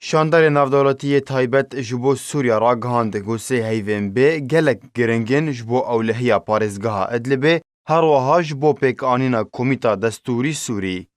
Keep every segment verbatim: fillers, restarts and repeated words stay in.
Şandarê navdewletî yê taybet ji bo Sûriye ragihand ku sê heyvên bê gelek giring in ji bo ewlehiya parêzgeha Idlibê, her wiha ji bo pêkanîna Komîta Destûrî Sûrî.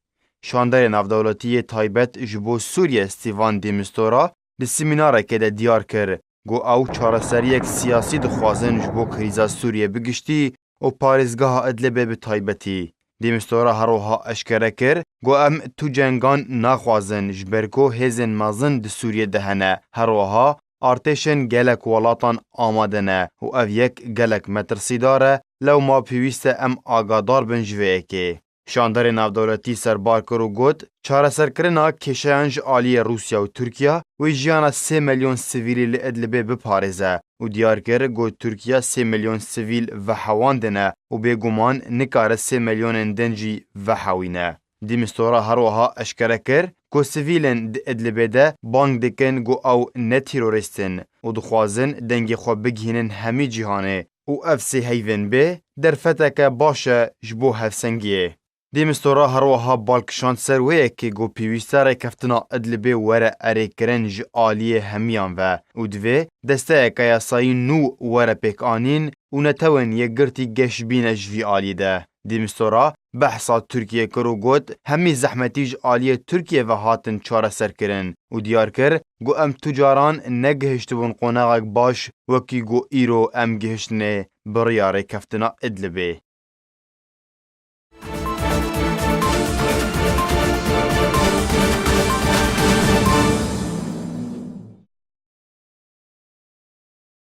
Şandarê navdewletî yê taybet ji bo Sûriye Stîvan de Mistura di semînarekê de diyar kir ku ew çareseriyek siyasî dixwazin ji bo krîza Sûriye bi giştî û parêzgeha Idlibê bi taybetî. De Mistura her wiha eşkere kir ku em tu cengan naxwazin, ji ber ku hêzên mezin di Sûriye de hene. Her wiha artêşên gelek welatan amade ne û ev yek gelek metirsîdar e, lewma pêwîst e em agadar bin ji vê yekê. Şandarê navdewletî serbar kir û got, çareserkirina kêşeyan ji aliyê Rûsya û Tirkiye wê jiyana sê milyon sivîlî li Idlibê biparêze û diyar kir got, Tirkiye sê milyon sivîl vehewandine û bêguman nikare sê milyonên din jî vehewîne. De Mistura her wiha eşkere kir ku sivîlên di Idlibê de bang dikin ku ew ne terorîst in û dixwazin dengê xwe bigihînin hemî cîhanê û ev sê heyvên bê derfeteke baş e ji bo hevsengiyê. De Mistura her wiha bal kişand ser wê yekê ku pêwîst e rêkeftina Idlibê were erêkirin ji aliyê hemiyan ve û divê desteyeke yasayî nû were pêkanîn û netewên yekgirtî geş bîne ji vî alî de. De Mistura behsa Tirkiye kir û got, hemî zehmetî ji aliyê Tirkiye ve hatin çareserkirin û diyar kir ku em tu caran negihiştibûn qonaxek baş wekî ku îro em gihiştinê bi riya rêkeftina Idlibê.